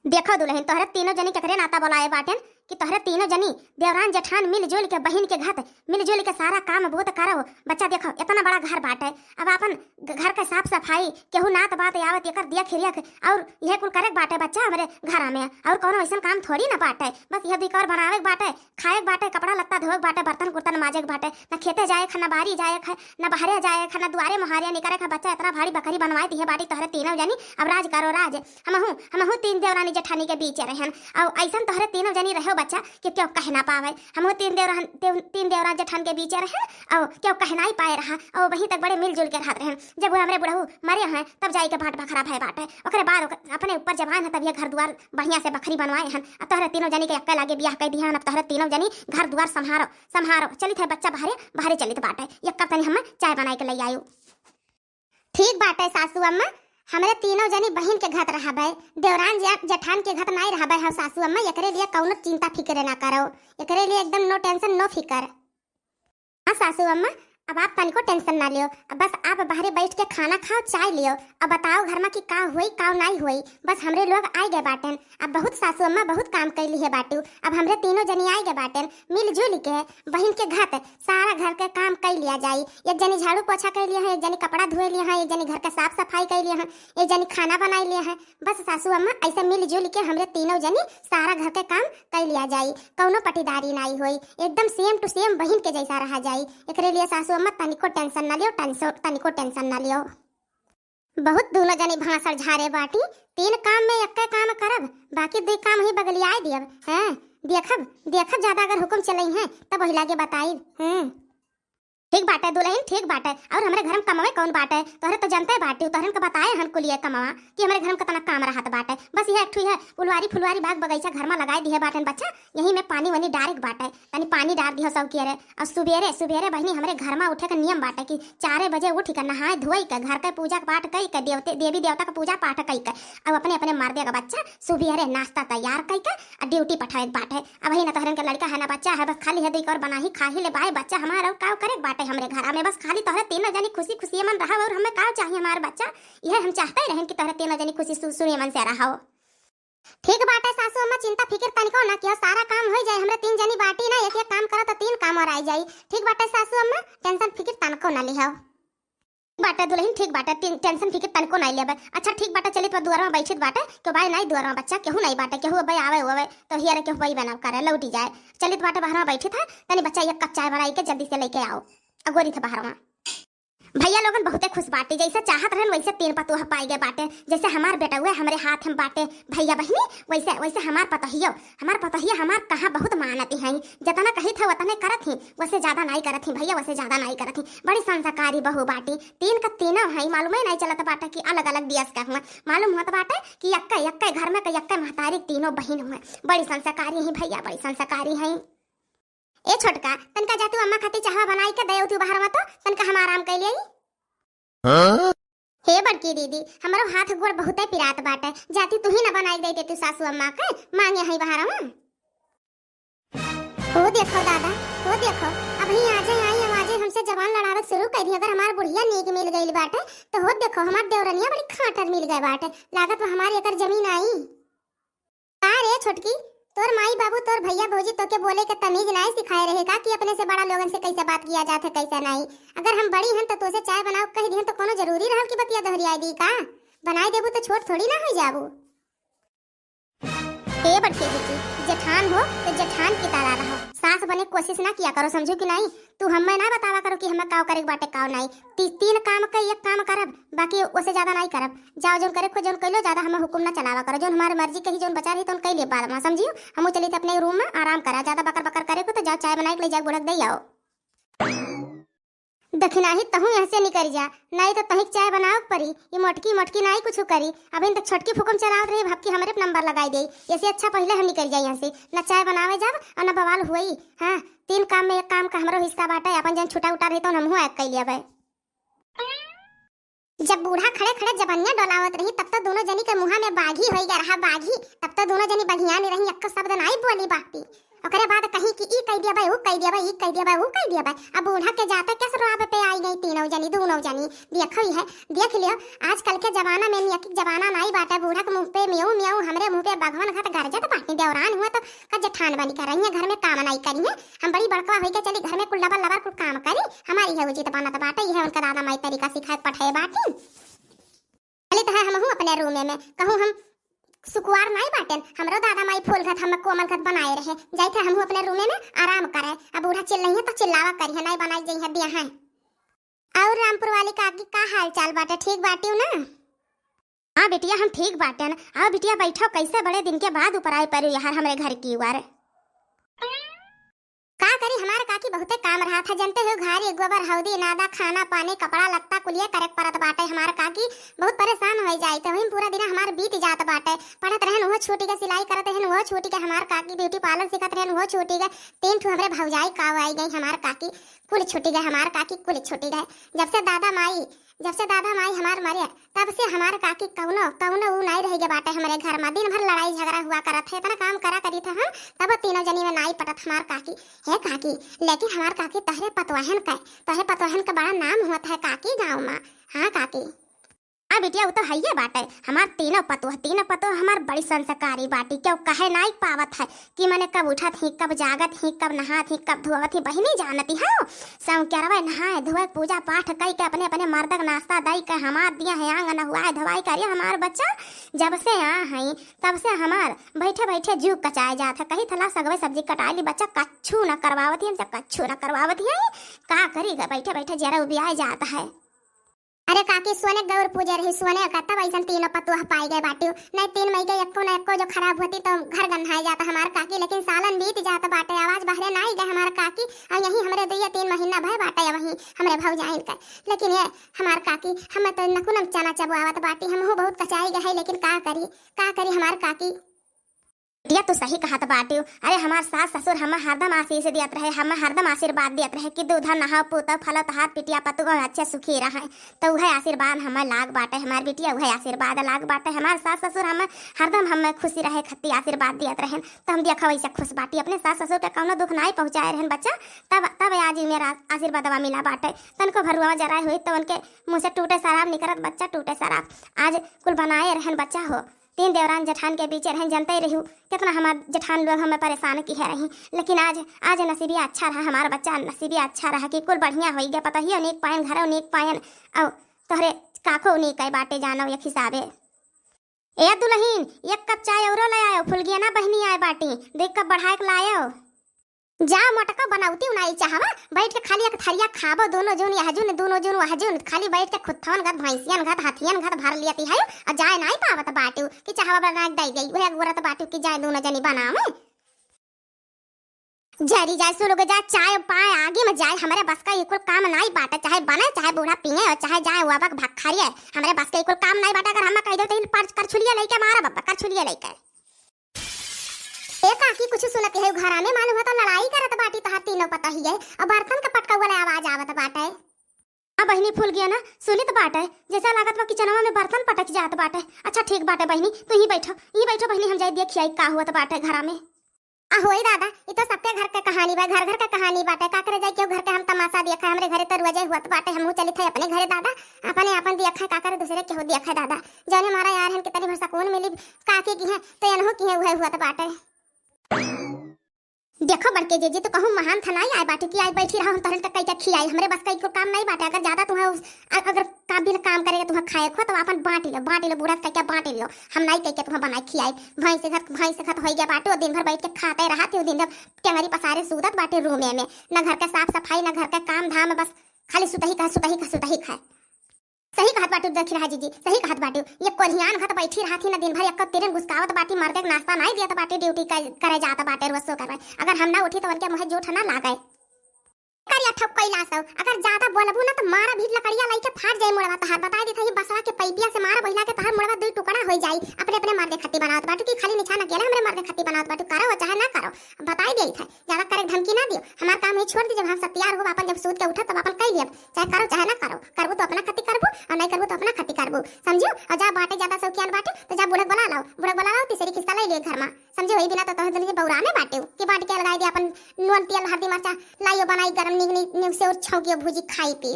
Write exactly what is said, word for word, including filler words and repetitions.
देखो दुलहिन, तोहरे तीनों जनी केकरे नाता बोलाए बाटेन कि तोहरे तीनों जनी देवरान जेठान मिलजुल के बहिन के घत मिलजुल के सारा काम बहुत करो। बच्चा देखो, इतना बड़ा घर बाटे, अब आपन घ-, घर के साफ सफाई, केहू नात बात आवत एकर देख रेख, और यह कुल करे के बाटे बच्चा हमरे घरा में, और कौनो ऐसन काम थोड़ी ना बाटे। बस यह दुई कवर बनावे के बाटे, खाए के बाटे, कपड़ा लत्ता धोए के बाटे, बर्तन कुर्तन माजे के बाटे, ना खेते जाए के, ना बारी जाए के, ना बहरे जाए के, ना दुआरे मोहारे निकरे के। बच्चा इतना भारी बकरी बनवाए दिहे बाटी तोहरे तीनों जनी, अब राज करो राज। हमहू, हमहू तीन देवरानी जेठानी के बीचे रहन, और ऐसन तोहरे तीनों जनी रहो बच्चा कि केहू कह ना पावे। हमहू तीन देवरान, देव-, तीन देवरान जेठान के बीचे रहन, और केहू कह नाई पाए रहा, और वहीं तक बड़े मिलजुल के रहत रहन। जब वो हमरे बुढ़ऊ मरे हैं, तब जाई के बाँट बखरा भय बाटे, ओकरे बाद ओकर, अपने ऊपर जब आए हैं, तब ये घर दुआर बढ़िया से बखरी बनवाए हैं। अब तोहरे तीनों जनी के एक्के लागे बियाह कर दिया, अब तोहरे तीनों जनी घर दुआर संभारो, संभारो। चलित है बच्चा बहरे, बहरे चलित बाटे, ये कब तनी हम चाय बनाए के ले आयु। ठीक बाटे सासू अम्मा, हमरे तीनों जनी बहिन के घत रहबे, देवरान जे-, जेठान के घत नाई रहबे हम सासू अम्मा, एकरे लिए कौनो चिंता फिक्र ना करो, एकरे लिए एकदम no tension no फिकर। हाँ सासू अम्मा, अब आप तनिको tension ना लियो, अब बस आप बाहरे बैठ के खाना खाओ, चाय लियो, अब बताओ घर में कि का होई, का नाई होई, बस हमरे लोग आए गए बाटेन। अब बहुत सासू अम्मा बहुत काम कैली है बाटू, अब हमरे तीनों जनी आए गए बाटेन, मिलजुल के बहिन के घत सारा घर के काम कई लिया जाई। एक जनी झाड़ू पोछा कई लिया है, एक जनी कपड़ा धोए लिया है, एक जनी घर के साफ सफाई कई लिया है, एक जनी खाना बनाई लिया है। बस सासू अम्मा ऐसे मिलजुल के हमरे तीनों जनी सारा घर के काम कई लिया जाई, कौनो पटीदारी नाई होई, एकदम same to same बहिन के जैसा रहा जाई। एकरे लिए सासू अम्मा तनिको tension ना लियो, tension, तनिको tension ना लियो। बहुत दूनो जनी भाषण झारे बाटी, तीन काम में एक्के काम करब, बाकी दुई काम ही बगलियाए दियब। हैं, देखब, देखब ज्यादा अगर हुकुम चलई हैं तब वही लागे बताइब। हैं, ठीक बाटे दुलहिन, ठीक बाटे। और हमरे घर में कमावे कौन बाटे? तोहरे तो जनते बाटी, तोहरन के बताए हन कुलिया कमावा कि हमरे घर में कितना काम रहत बाटे। बस यह एक ठू है उलवारी फुलवारी बाग बगीचा घर में लगाए दिए बाटेन बच्चा, यही में पानी वानी डारे के बाटे, तनी पानी डार दिहो सब किया रे। और सुबेरे सुबेरे बहिनी हमरे घर में उठे के नियम बाटे कि चारे बजे उठ के नहाए धोए के घर के पूजा पाठ कई के देवते देवी देवता के पूजा पाठ कई के अब अपने अपने मर्दे का बच्चा सुबेरे नाश्ता तैयार कई के आ ड्यूटी पठावे के बाटे। अब ही ना तोहरन के लड़का है ना बच्चा है, बस खाली है दुई कौर बनाही खाही ले बाए बच्चा हमार, और का करे के बाटे हमरे घर में? बस खाली तोहरे तीनों जनी खुशी खुशी मन रहा और हमें का चाहिए हमार बच्चा? यह हम चाहते ही रहन कि तोहरे तीनों जनी खुशी सु-, सुने मन से रहो। ठीक बाटे सासू अम्मा, चिंता फिकिर तनिको ना किहो, सारा काम होई जाई। हमरे तीन जनी बाटी ना, एक एक काम करो तो तीन काम और आई जाई। ठीक बाटे सासू अम्मा, tension फिकिर तनिको ना लिहो। बाटे दुलहिन, ठीक बाटे, टें-, tension फिकिर तनिको ना लेबे। अच्छा ठीक बाटे, चलित बा दुआर में बैठित बाटे, क्यों भाई नाई दुआर में बच्चा केहू नाई बाटे, केहू अबे आवे हुए तो हियर केहू भाई बना करे लौटी जाए। चलित बाटे बाहर में बैठित है, तनी बच्चा एक कप चाय बनाई के जल्दी से लेके आओ, अगोरी थे बाहर में। भैया लोगन बहुते खुश बाटे, जैसे चाहत रहन वैसे तीन पतोह पाई गए बाटे, जैसे हमार बेटउए हमरे हाथ में बाटे। भैया बहिनी, वैसे, वैसे हमार पतोहियो, हमार पतोहिया हमार कहाँ बहुत मानत हैं, जितना कही था उतने करत ही, वैसे ज्यादा नाई करत ही भैया, वैसे ज्यादा नाई करत ही। बड़ी संस्कारी बहू बाटी, तीन का तीनों है, मालूम ही नाई चलत बाटे कि अलग अलग दियस का हुआ, मालूम होत बाटे कि यक्के, यक्के घर में के यक्के महतारी तीनों बहिन हुए। बड़ी संस्कारी ही भैया, बड़ी संस्कारी है। ए छोटका, तनका जा तू अम्मा खातिर चाहवा बनाई के दे तू बाहर में, तो तनका हम आराम कर लेई। हाँ? हे बड़की दीदी, हमरो हाथ गोड़ बहुते पिरात बाटे, जाती तू ही ना बनाई देते तू सासू अम्मा के, मांगे हई बाहर में। हो देखो दादा, हो देखो, अब ही आजे आई, अब आजे हमसे जबान लड़ावे शुरू कर दी। अगर हमार बुढ़िया नीक मिल गई बाटे, तो हो देखो हमार देवरनिया बड़ी खाटर मिल गए बाटे, लागत बा हमारी एकर जमीन आई। का रे छोटकी, तोर माई बाबू, तोर भैया भौजी तोके बोले के तमीज नाई सिखाए रहे का कि अपने से बड़ा लोगन से कैसे बात किया जात है, कैसे नाई? अगर हम बड़ी हन तो तोसे चाय बनाओ कह दिहन तो कोनो जरूरी रहल कि बतिया दोहरियाए दी का? बनाए देबू तो छोट थोड़ी ना हो जाबू। ए बड़के दीदी, जेठान हो तो जेठान की तरह रहो, सास बने कोशिश ना किया करो, समझू कि नाई? तू हमें ना बतावा करो कि हमें काव करे के बाटे, काव नाई। ती-, तीन काम के एक काम करब, बाकी ओसे ज्यादा नाई करब। जाओ, जौन करे को जौन कैलो, ज्यादा हमें हुकुम ना चलावा करो। जौन हमारे मर्जी कही, जौन बचा रही, तौन कैले बाद में, समझियो। हमहू चली थे अपने रूम में आराम करा, ज्यादा बकर बकर करे को तो जाओ, चाय बनाए के ले जाओ, बुढ़क दे आओ। दखिनाही तहू यहाँ से निकल जा, नाई तो तहिक चाय बनाओ के परी। ये मोटकी मोटकी नाई कुछ करी, अभी तक छोटकी फुकम चलावत रही, भक्की हमरे पे नंबर लगाई दे। ऐसे अच्छा पहले हम निकल जाए यहाँ से, ना चाय बनावे जाब और ना बवाल हुई। हाँ, तीन काम में एक काम का हमरो हिस्सा बाटे, अपन जन छुटा उटा रही तो हमहू एक कैली अबे। जब बूढ़ा खड़े खड़े जबनिया डोलावत रही, तब तो दोनों जनी के मुँहा में बाघी होई गया रहा, बाघी। तब तो दोनों जनी बढ़िया नहीं रही, एक्को शब्द नाई बोली बाटी। ओकरे बाद कहीं कि ई कह दिया भाई, ऊ कह दिया भाई, ई कह दिया भाई, ऊ कह दिया भाई। अब बूढ़ा के जाते कैसे रोआबे पे आई गई तीनों जनी, दोनों जनी। देखो ही है, देख लियो, आजकल के जमाना में नियकी जमाना नाई बाटे। बूढ़ा के मुँह पे म्याऊ म्याऊ, हमरे मुँह पे बघ देवरान हुआ तो का जेठान बनी कर रही है, घर में काम नाई करी है। हम बड़ी बड़कवा होई के चली घर में कुल लबर लबर कुल काम करी, हमारी है उचित बनत बाटे, यह उनका दादा माई तरीका सिखाए पठाए बाटी। चली तो है हमहू अपने रूमे में, कहूँ हम सुकुवार नाई बाटेन, हमरो दादा माई फूल घत हम कोमल घत बनाए रहे, जाइत है हमहू अपने रूमे में आराम करे। अब बूढ़ा चिल्लई है तो चिल्लावा करी है, नाई बनाई जई है दिया है। और रामपुर वाली काकी का हाल चाल बाटे, ठीक बाटियो ना? हाँ बिटिया, हम ठीक बाटेन। आओ बिटिया, बैठो, कैसे बड़े दिन के बाद ऊपर आए पड़ू यार हमरे घर की ओर। का करी, हमार काकी बहुते काम रहा था, जनते हो, घारी, गोबर, हौदी, नादा, खाना पानी, कपड़ा लत्ता, कुलिये करे के परत बाटे। हमार काकी बहुत परेशान हो जाए, तो वही पूरा दिन हमार बीत जात बाटे। पढ़त रहन, वो छूटी के, सिलाई करत रहन, वो छूटी के, हमार काकी ब्यूटी पार्लर सीखत रहन, वो छूटी के। तीन ठो हमरे भौजाई का आई गई हमार काकी, कुल छूटी गए हमार काकी, कुल छूटी गए। जब से दादा माई, जब से दादा माई हमार मरे, तब से हमार काकी कौनो, कौनो ऊ नाई रह गए बाटे हमरे घर में। दिन भर लड़ाई झगड़ा हुआ करत है, इतना काम करा करी था हम, तब तीनों जनी में नाई पटत हमार काकी। हे काकी, लेकिन हमार काकी तोहरे पतवाहन का, तोहरे पतवाहन का बड़ा नाम होत है काकी गाँव में। हाँ काकी। हाँ बिटिया, उ तो हइये बाटे। हमार तीनों पतोह, तीनों पतोह हमार बड़ी संस्कारी बाटी। केहू कहे नाई पावत है कि मने कब उठत ही, कब जागत ही, कब नहात ही, कब धोवत ही, बहिनी जानती हो। संक्यारवे नहाए धोए, पूजा पाठ कई के, अपने अपने मर्दक नाश्ता दई के, हमार दिया है आंगन हुआए धोवाई करिए। हमार बच्चा जब से आ हई, तब से हमार बैठे बैठे जीव कचाए जात है। कही थला सगवे सब्जी कटाए ली, बच्चा कच्छू न करवावत ही, हमसे कच्छू न करवावत ही। का करी ग, बैठे बैठे जरा उबियाए जात है। अरे काकी, सोने गौर पूजे रही, सोने का, तब ऐसन तीनों पतोह पाई गए बाटियो। नहीं तीन मई के एको न एको जो खराब होती तो घर गंधाए जाता हमार काकी, लेकिन सालन बीत जात बाटे, आवाज बहरे ना आई गए हमार काकी। और यही हमरे दुइये तीन महीना भय बाटे वही हमरे भौजाइन का। लेकिन ये हमार काकी, हम तो नकुनम चना चबुआवत बाटी, हमहू बहुत कचाई गए है, लेकिन का करी, का करी हमार काकी। बिटिया, तू सही कहत बाटियो। अरे, हमार सास ससुर हमें हरदम आशीष दियत रहे, हमें हरदम आशीर्वाद दियत रहे कि दूधा नहाओ, पूतो फलो, तहार पिटिया पतुआ अच्छे सुखी रहे। तो उहे आशीर्वाद हमें लाग बाटे, हमार बिटिया, उहे आशीर्वाद लाग बाटे। हमार सास ससुर हमें हरदम हमें खुशी रहे खत्ती आशीर्वाद दियत रहन, तो हम देखा वैसे खुश बाटी। अपने सास ससुर के कौनो दुख नाई पहुँचाए रहन बच्चा, तब, तब आज ई मेरा आशीर्वादवा मिला बाटे। तनको भरुआ जराए हुई तो उनके मुँह से टूटे शराब निकरत बच्चा, टूटे शराब। आज कुल बनाए रहन बच्चा हो। तीन देवरान जेठान के बीचे रहन, जनते रहिउ, कितना हमार जेठान लोग हमें परेशान किहे रही। लेकिन आज, आज नसीबिया अच्छा रहा, हमार बच्चा नसीबिया अच्छा रहा कि कुल बढ़िया होई गया, पतोहियो नीक पायन, घरो नीक पायन, और तोहरे काको नीक है बाटे जानो एक हिसाबे। ए दुलहिन, एक कप चाय औरो ले आयो, फुलगिया ना बहिनी आए बाटी, दो कप बढ़ाए के लायो। जा मोटका, बनौती उनाई चाहवा, बैठ के खाली एक थरिया खाबो, दोनों जून यह जून, दोनों जून वह जून, खाली बैठ के खुत्थवन घत, भैंसियन घत, हथियन घत भर लियती है, और जाए नाई पावत बाटू कि चाहवा बना के दई गई, वह गोरत बाटू कि जाए दोनों जनी बनावे। जरी जाए सुलग जाए, चाय पाए आगे में जाए, हमरे बस का ई कुल काम नाई बाटे, चाहे बने, चाहे बूढ़ा पिए, और चाहे जाए वो बक भखरिए, हमरे बस का ई कुल काम नाई बाटे। अगर हम कह दो तो इन पर करछुलिया लेके मारा बप्पा, करछुलिया लेके। ए काकी, कुछ सुनत है घरा में, मालूम है तो लड़ाई करत बाटी तहार तीनों पतोहिए, और बर्तन के पटकौआ ले आवाज आवत बाटे। आ बहिनी फूल गया ना, सुनित बाटे, जैसा लागत बा किचनवा में बर्तन पटक जात बाटे। अच्छा ठीक बाटे बहिनी, तू ही बैठो, ही बैठो बहिनी, हम जाई देखी आई का हुअत बाटे घरा में। आ होई दादा, ई तो सबके घर के कहानी बा, घर घर के कहानी बाटे। का करे जाई केहू घर के हम तमाशा देखा, हमरे घरे तो रोजे हुअत बाटे, हमहू चलित है अपने घरे दादा, अपने आपन देखा, का करे दूसरे केहू देखा दादा। जौने मारा यार हन कितनी भर सकून मिली, काकी की है तो एनहू की है उहे हुअत बाटे। देखो बड़के जीजी, तू कहूँ महान थनाई आए बाटू कि आई बैठी रहो, हम तोहरे तक कई के खियाई, हमरे बस का एको काम नहीं बाटे। अगर ज्यादा तुम्हें उस, अ-, अगर काम बिना काम करेगा तुम्हें खाए खो तो अपन बांट लो, बांट लो बूढ़ा कह के बांट लो, हम नहीं कह के तुम्हें बनाए खियाई। भैंस घर, भैंस घर हो गया बाटू, दिन भर बैठ के खाते रहते हो, दिन भर टेंगरी पसारे सूतत बाटे रूमे में, न घर के साफ सफाई, न घर के काम धाम, बस खाली सुतही का, सुतही का, सुतही का। सही कहत बाटू दखिनहा जीजी, सही कहत बाटू। ये कोरियान घत बैठी रहत ही ना दिन भर, एक तिरन घुसकावत बाटी, मर्दे के नाश्ता नाई दियत बाटी, ड्यूटी कर, करे जात बाटे रोज सो करवाए। अगर हम ना उठी तो उनके मुँहे जूठ ना लागे। करिया ठप कैलाश हो, अगर ज्यादा बोलबू ना तो मारा भी लकड़िया लाई के फाट जाए मुड़वा तहार। बताई देत ही बसवा के पैपिया से मारा बहिला के तहार मुड़वा दुई टुकड़ा हो जाई। अपने अपने मर्दे खत्ती बनावत बाटू कि खाली निछाना अकेले हमरे मर्दे खत्ती बनावत बाटू, करो चाहे ना करो, बताई देत है। ज्यादा करे के धमकी ना दियो। हमार काम ही छोड़ दी, जब हम सब तैयार हो, अपन जब सूत के उठब, तब अपन कह लियब, चाहे करो चाहे ना करो। करबू तो अपना खत्ती करबू, और नहीं करबू तो अपना खत्ती करबू, समझू? और जा बाटे ज्यादा शौकियान बाटे, तो जा बूढ़क बुला लाओ, बूढ़क बुला लाओ, तीसरी किस्ता ले लिए घर में, समझू? वही बिना तो तोहर दुनिया बौरा में बाटे कि बांट के लगाई दे अपन नून तेल हल्दी मरचा लाइयो बनाई गरम नीक नीक नीक से और छौंकियो भूजी खाई पी।